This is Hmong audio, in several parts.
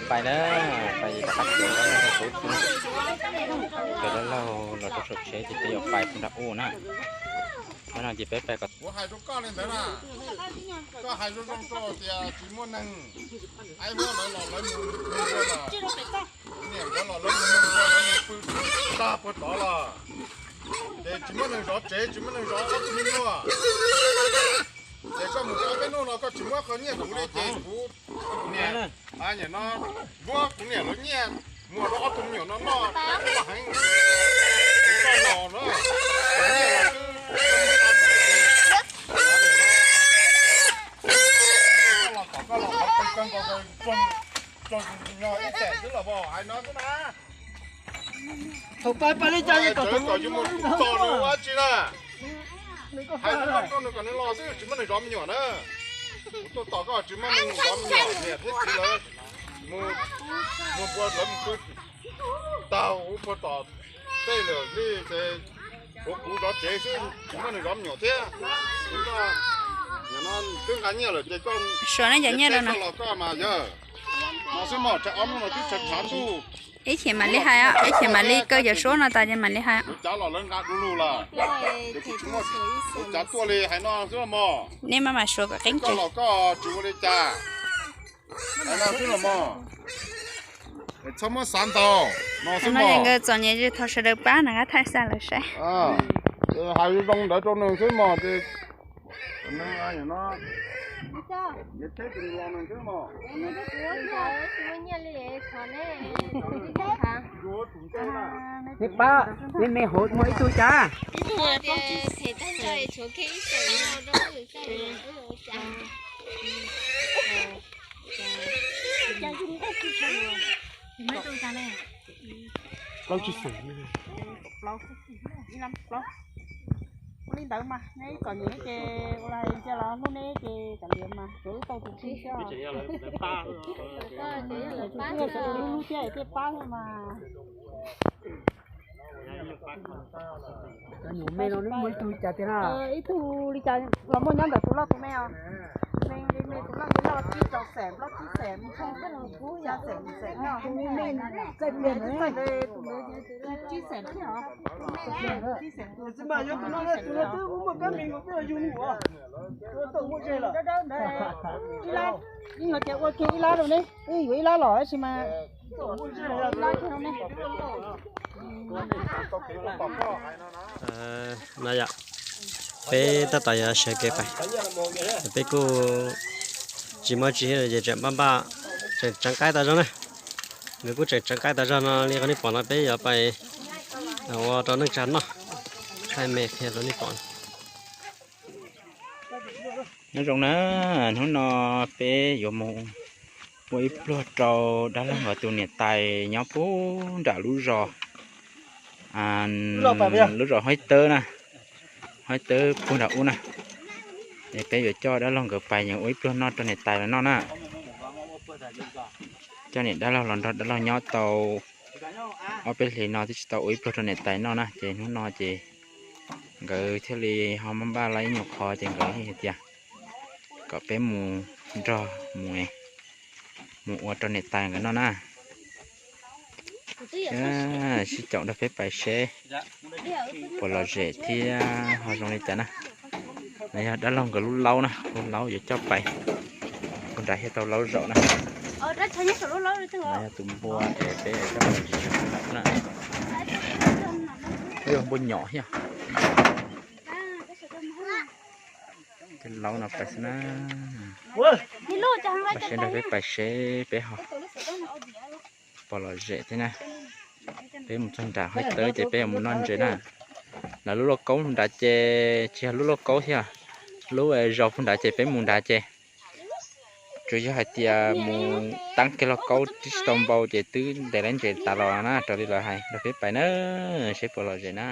Pais na, pais rov qab tsev, cov dab laug los rau saum tsheb ces peb yuav pais pug nram ub na. Hnub no ces peb pais kom. Kuv hais rau koj li ntawd na, koj hais zoo zoo rau tias tsis muaj neeg, aib huab lawv los lawv mus nrog lawv, niam nkawd los lawv mus nrog lawv mus pw tag puag tod los, ces tsis muaj neeg zov tsev, tsis muaj neeg zov ob tug me nyuam. Ces koj mus tau peb hnub no koj tsis muab qhov nyiaj kuv li ces kuv niam, niam no muab kuv niam lawv nyiaj muag rau ob tug me nyuam no noj heev. Koj los na, nyiaj los twb los tom koj los qhov twg kawg nkaus, ib xeem xwb los hais no xwb na. Thaum pais pais li cas kom thaum mus txog nws ua dab tsi na. Hais rau nws kom nws los xwb, tsis muaj neeg zov me nyuam na. Kuv tuaj tos koj tsis muaj neeg zov me nyuam, niam thiab txiv lawv mus, mus nrog lawv mus pw tag ub puag tom tej lawm li ces tshuav kuv zov tsev xwb, tsis muaj neeg zov me nyuam thiab. Nim no twb nqa nyiaj lawm ces koj, Suav ne, cov nyiaj no los koj mas yawg, no xwb mog, tshav ob hnub no twb tshav tshav ntuj. Ib chim mam li hais, ib chim mam li kaw cov suab no tas ces mam li hais. Lawv cav los lawv nqa du lug lawm, ces kuv tsis muaj lawv cav tuaj li, hais no xwb los mog. Nej maj mam suav kom qeeb tsev. Koj los koj tsis ua li cas, hais no xwb los mog. Txhob muab xav ntau, no xwb mog. Nkawd txom nyem, thov sawv daws pab nws qab thaij xa lawv saib. Hais zoo ntawd rau nws xwb mog ces nws no, nws tsheb tus los nws xwb mog. Neb pab, neb me hauv muaj ib tug cas? Plaub tsib xeem. Ua li ntawd mas neb kom nyiam ces ua li ntawd los hlub neb ces kav liam mas tsuav lub tau tus tsib xwb. Lub lub thiab thiaj pab thiab mas. Cov nyuam me no neb muaj ib tug li cas tiag na? Ib tug li cas los muaj nyob ntawm tus loj tus me os. Me li me tus loj me loj tsib rau xeem, plaub tsib xeem, xya xeem, xeem no. Tus me txaij pliag tus ntawd tsib xeem thiab os. Tus me tsib xeem, tus no twb muaj kab me nkaus twb yog yug me nyuam. Ib lab, ib nyuag tias ua kiag ib lab rau neb, wb yuav ib lab los tab sis mas ib lab kiag rau neb. No yom, peb tab tom yuav sawv kev pais, peb kuj tsis muaj tsi ces tseem npaj npaj, tseem tseev qaib tas zog na. Nkawd kuj tseem tseev qaib tas zog no li qhov nej pom no peb yuav pais ua rau neej tsa noj, thaij me qhia rau nej pom. Nyob zoo na, hnub no peb yuav mus ua ib pluag rau dab laug nkawd tus niam tais nyob puag nram lub zos, lub zos Haib Tawb na, Haib Tawb puag nram ub na. Es peb yuav coj dab laug nkawd pais ua ib pluag noj rau niam tais lawv noj na. Coj niam dab laug los nrog dab laug nyob tau ob peb hlis no twb tsis tau ua ib pluag rau niam tais noj na, ces hnub no ces nkawd thiaj li ho maj npaj los ib nyuag qhov ces nkawd hais tias kom peb mus nrog mus, mus ua rau niam tais nkawd noj na. Sib caum nrog peb pais seb puas lom zem thiab ho zoo li cas na. No yog dab laug nkawd lub laub na, lub laub yuav coj pais puag nrad thiaj tau laub zaum na. No yog tus npua es peb coj pais na. Yog npua nyom thiab. Tej laub no pais xwb na. Pais seb nrog peb pais seb peb ho puas lom zem thiab na. Peb mus txog nram Haib Tawb ces peb yuav mus noj ntses na. Lawv lub lauj kaub nrad ces tsis yog lub lauj kaub thiab, lub zos puag nrad ces peb mus nrad ces tsuas yog hais tias mus taab kiag lauj kaub tsis tau npau ces twb ntes lawv ntses tas los na, raws li lawv hais. Nrog peb pais na, seb puas lom zem na.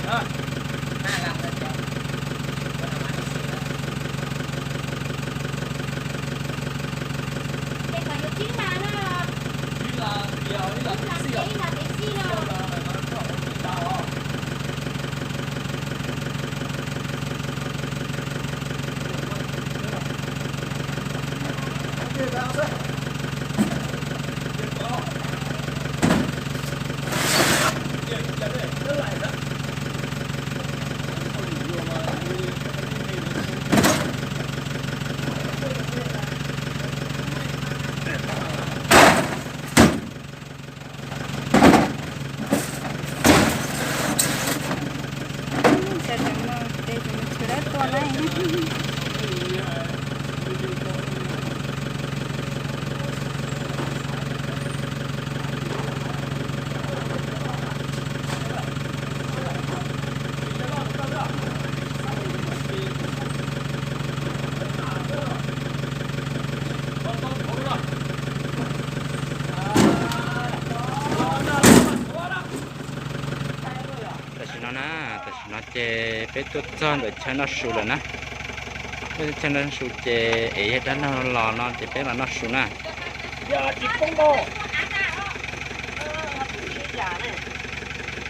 Ces còn nhiều chín mà nó. Chín là, là tí xì no. Ces cov no ces cov no tshwm lawm tuaj na. Tam sim no na, tam sim no ces peb tuaj txog ntawm chaw noj su lawm na. Peb tuaj txog noj su ces es yog dab laug los no ces peb los noj su na.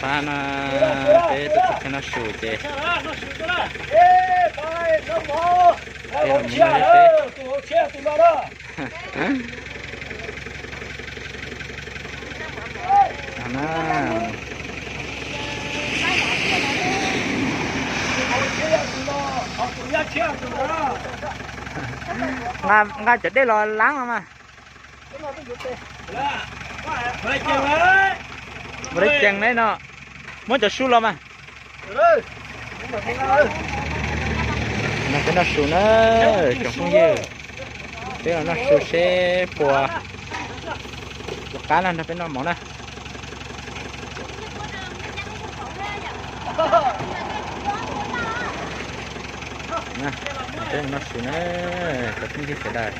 Pab no, peb tuaj txog chaw noj su ces peb los mus noj peb. No na. Nqa, nqa cov dej los laab los mas. Ua li cees ne no. Muab cov su los mas. No peb noj su na, tsoom phooj ywg. Peb los noj su seb puas, puas qab na, nrog peb noj mov na. Peb mus noj su na, cov phooj ywg sawv daws.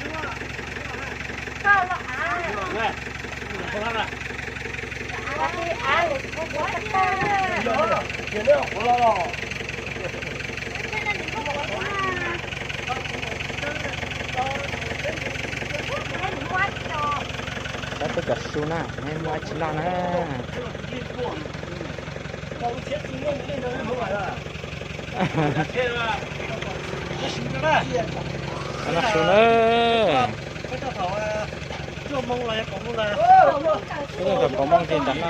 Peb tuaj cov su na, nej muaj dab tsi noj na. Noj su na. Peb tuaj thaum kaum moos ces nram no.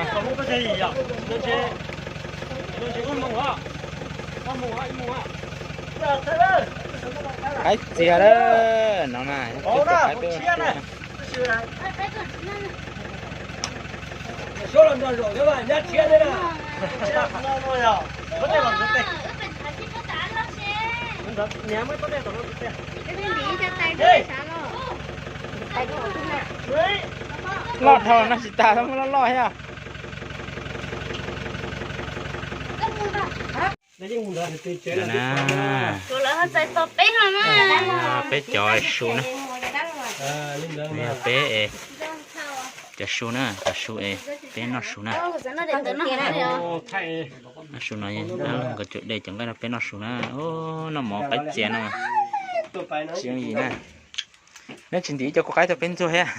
Qaib txias lawm no na, peb tuaj qaib peb. Loj dhau no tsis tas, muab loj loj thiab. Peb cov su na, peb es, cov su na, cov su es, peb noj su na. Noj su no, nkawd cuam dej cov nqaij no peb noj su na. Noj mov qaib txias no, tsis yooj yim na. Neb tsis ntim ib co kua qaib tuaj peb ntxuag thiab.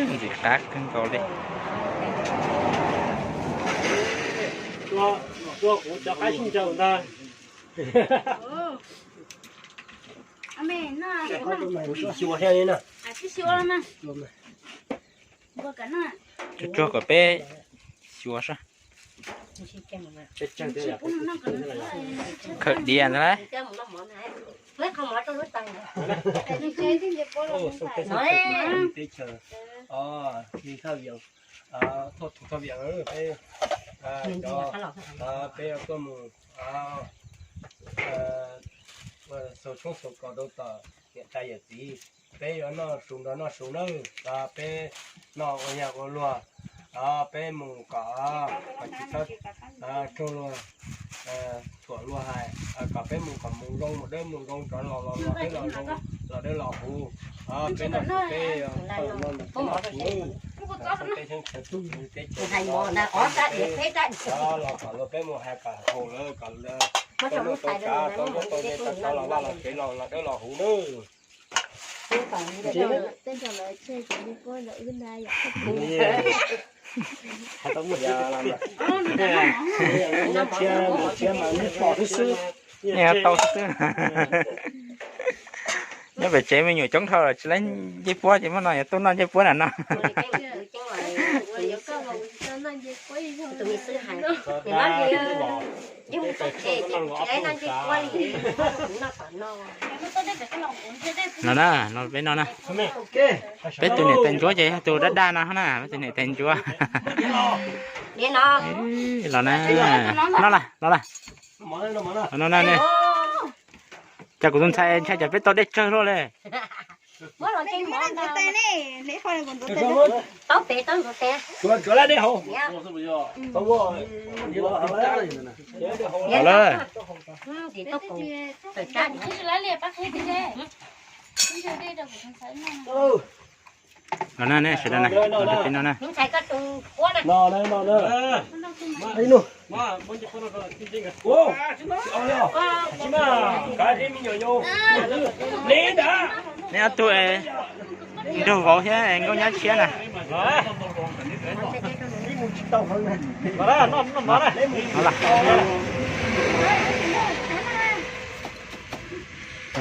Ntxim qab kawg nkaus li. Tsuag tsuag kom peb xyuas saib. Khawm diav ntag lauj. Peb tuaj mus xaus tshoob xaus kos rau tom niam tais yawm txiv, peb yuav noj su nrog noj su nawb, peb noj ua yam ua luag, peb mus kom, kom tsis txhob raug luag thuam luag hais, kom peb mus kom mus zoo mus dawb mus zoo rov los los los dawb los zoo, los dawb los huv, peb noj su peb noj su nawb. Hais mov na, ob sab diav peb sab diav. Los kom luag peb mus hais kom haum lawv kom lawv tau noj tau tshav tau nyob tau ze tau tsov los vaj los tsev los dawb los huv nawb. Nyob tau xwb. Nyob pem tsev me nyuam coob dhau lawm tsis laib ncej puab ces muab no yuav tuaj noj ncej puab na no. Los na, los peb noj na. Peb tus niam tais ntsuab ces yog tus dab daj no na, peb tus niam tais ntsuab. Los na, noj las, noj las. Noj na ne. Cas kuv tus ntxhais ntshai cas peb tau dej tsawg luaj li. Tau pem tau ntxuav tes. Tsuav tsuav lab dej hauv. Tau lawm. Los na ne sawv daws na, los rau peb noj na. Nej ob tug nrog vauv thiab nkauj nyab tshiab na.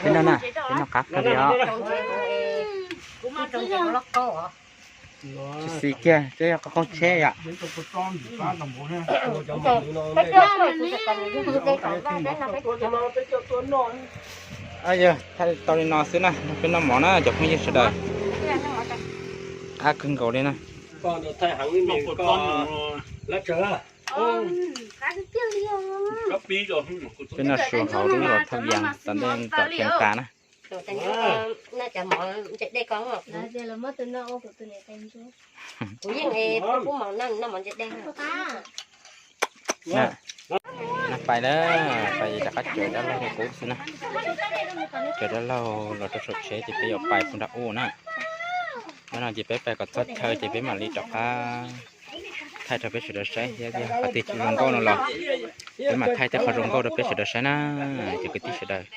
Peb noj na, peb noj qab kawg li os. Tsis xis kiag, twb yog qaug tsheb yom. Yog tau li no xwb na, peb noj mov na cov phooj ywg sawv daws. Qab kawg nkaus li na. Peb noj su hauv lub zos Thaj Vias tom ntej tom Phees Kas na. Na pais na, pais rov qab caws dab laug rau kuv xwb na. Caws dab laug los rau saum tsheb ces peb yuav pais puag nram ub na. Hnub no ces peb pais kom txog chaw ces peb mam li rov qab thaij rau peb sawv daws saib thiab, yog qhov twg tsis zoo nkauj no los peb mam thaij tej qhov zoo nkauj rau peb sawv daws saib na, cov kwv tij sawv daws.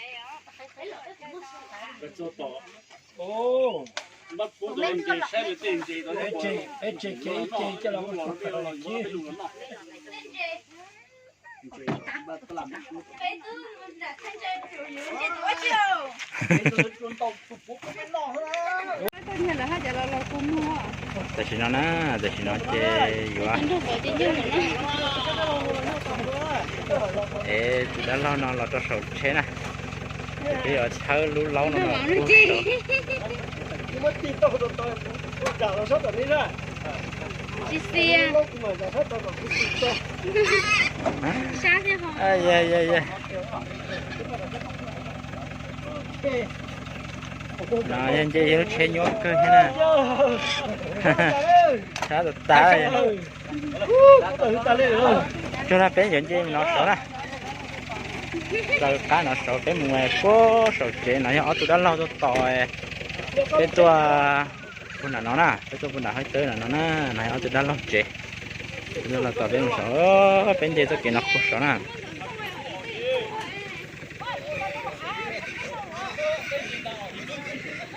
Tam sim no na, tam sim no ces yuav, es tus dab laug no los rau saum tsheb na, ces peb yuav thawb lub laub no los. No yog nce yog lub tsheb nyuaj kawg thiab na. Sab tas tas. Tsuag no peb yuav nce no saud na. Raws qab no saud peb mus puag saum tsev no yog ob tug dab laug tuaj tos peb tuaj puag nram no na, peb tuaj puag nram hav tawb nram no na, no yog ob tug dab laug tsev. Dab laug tos peb mus saud, peb nce txoj kev no puag saud na.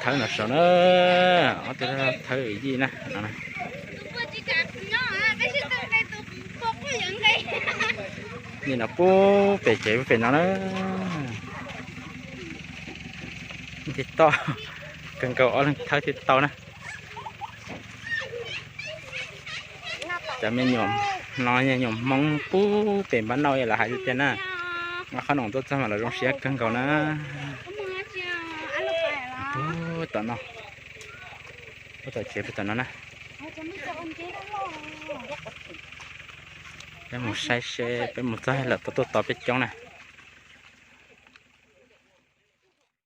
Thawb no saud na, ob tug dab laug thawb yij na no. Nce no puag pem tsev pem no na. Nce toj kawg nkaus ob leeg thawb thiaj tau na. Cov me nyuam no yog nyuam Hmoob puag pem npab nauj, yog lawv hais tiag tiag na. Ob qhob noom tuaj txog mas lawv zoo siab kawg nkaus na. Puag tom no, puag tom tsev puag tom no na. Peb mus saib seb peb mus txog lawm tau tuaj tos peb coob na.